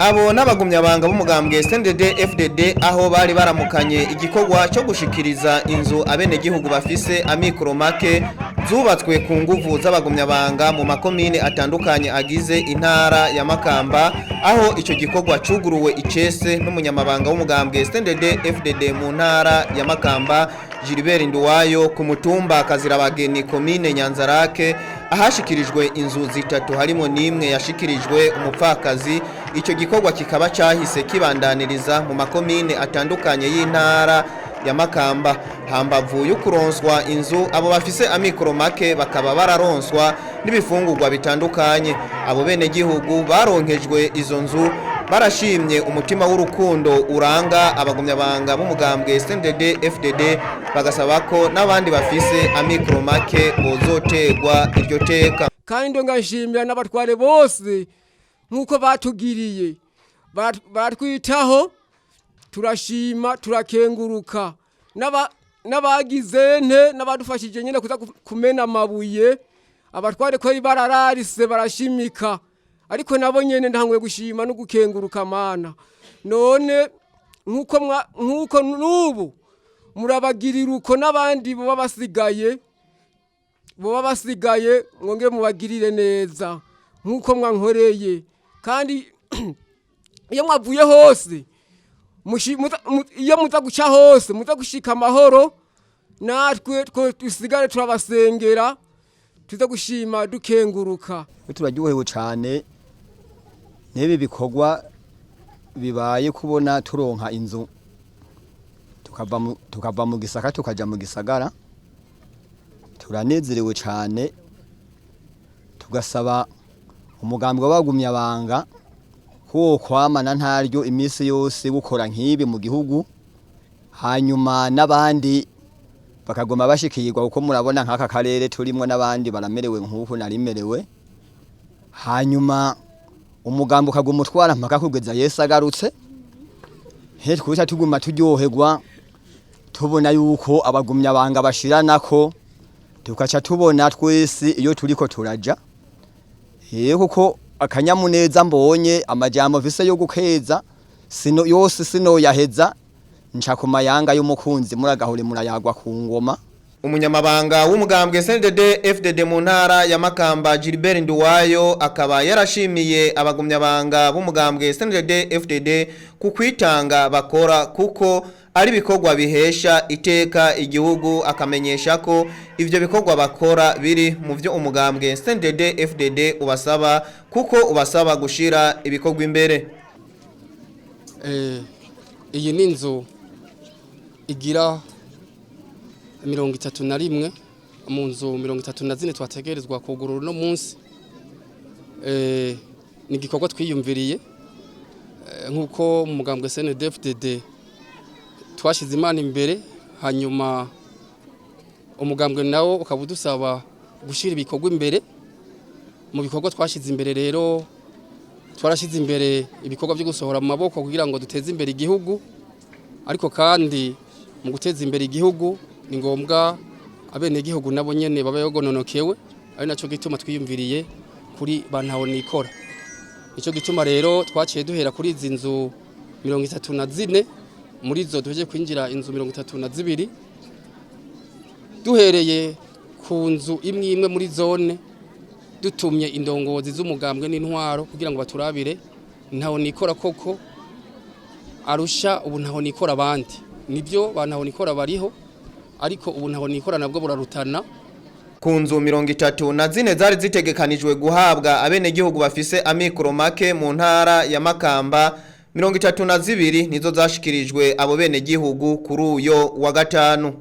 Abo n'abagumyabanga b'umugambwe CNDD FDD aho bari baramukanye igikorwa cyo gushikiriza inzu abenegihugu bafise amikoro make zubatswe ku nguvu z'abagumyabanga mu makomine atandukanye agize intara ya Makamba aho ico gikorwa cuguruwe icese n'umunyamabanga w'umugambwe CNDD FDD mu ntara ya Makamba Gilbert Nduwayo ku mutumba Kazirabageni komine Nyanzarake ahashikirijwe inzu zitatu harimo n'imwe yashikirijwe umupfakazi. Icyo gikorwa kikaba cyahise kibandaniriza mu makomine atandukanye y'intara ya Makamba. Hambavu yo kuronswa inzu, abo bafise amikoro make bakaba bararonswa n'ibifungurwa bitandukanye. Abo bene gihugu baronkejwe izo nzu barashimye umutima w'urukundo uranga abagumyabanga b'umugambwe CNDD FDD, bagasaba ko n'abandi bafise amikoro make bozotegwa iryo teka. Kandi ngashimira n'abatware bose nk'uko batugiriye, baratwitaho, turashima, turakenguruka n'abagize nte n'abadufashije nyine kuza kumena amabuye. Abatware ko barararise barashimika, ariko nabo nyene ntanguye gushima no gukenguruka. Mana, none nk'uko n'ubu murabagirira uko, n'abandi boba basigaye mwongere mubagirire neza nk'uko mwankoreye. Kandi iyo mwavuye hose, iyo muza guca hose, muza gushika amahoro, natwe two dusigare turabasengera, tuze gushima dukenguruka. Turaryohewe cyane n'ibi bikorwa bibaye, kubona turonka inzu tukava mu gisaka tukaja mu gisagara. Turanezerewe cyane, tugasaba umugambi w'abagumyabanga ko wokwamana ntaryo iminsi yose gukora nk'ibi mu gihugu, hanyuma n'abandi bakagoma bashikirwa, kuko murabona nk'aka karere turimwo n'abandi baramerewe nk'uku narimerewe. Hanyuma umugambi ukaguma utwara mpaka kugeza Yesu agarutse. He twuca tuguma turyoherwa tubona yuko abagumyabanga bashiranako, tukaca tubona twese iyo turiko turaja. Kuko akanyamuneza mbonye, amajambo mfise yo gukeza sino yose sinoyaheza, nca ku mayanga y'umukunzi muragahore murayagwa ku ngoma. Umunyamabanga w'umugambwe CNDD FDD mu ntara ya Makamba Gilbert Nduwayo akaba yarashimiye abagumyabanga b'umugambwe CNDD FDD ku kwitanga bakora, kuko ari ibikorwa bihesha iteka igihugu, akamenyesha ko ivyo bikorwa bakora biri mu vyo umugambwe CNDD FDD ubasaba, kuko ubasaba gushira ibikorwa imbere. Iyi ni inzu igira 31 mu nzu 34 twategerezwa kugurura uno munsi. Ni igikorwa twiyumviriye nk'uko mu mugambwe CNDD-FDD twashyize Imana imbere, hanyuma umugambwe nawo ukaba udusaba gushyira ibikorwa imbere. Mu bikorwa twashyize imbere rero, twarashyize imbere ibikorwa byo gusohora mu maboko kugira ngo duteze imbere igihugu. Ariko kandi mu guteza imbere igihugu ni ngombwa abenegihugu nabo nyene babe bagononokewe, ari naco gituma twiyumviriye kuri ba ntahonikora. Nico gituma rero twaciye duhera kuri izi nzu 34. Muri zo duheje kwinjira inzu 32, duhereye ku nzu imwe imwe muri zone, dutumye indongozi z'umugambwe n'intwaro kugira ngo baturabire ntaho nikora koko arusha ubu ntaho nikora abandi. Nibyo, ba ntaho nikora bariho, ariko ubu ntaho nikora nabwo burarutana. Ku nzu 34 zari zitegekanijwe guhabwa abenegihugu bafise amikoro make mu ntara ya Makamba, 32 nizo zashikirijwe abo benegihugu kuri uyo wa gatanu.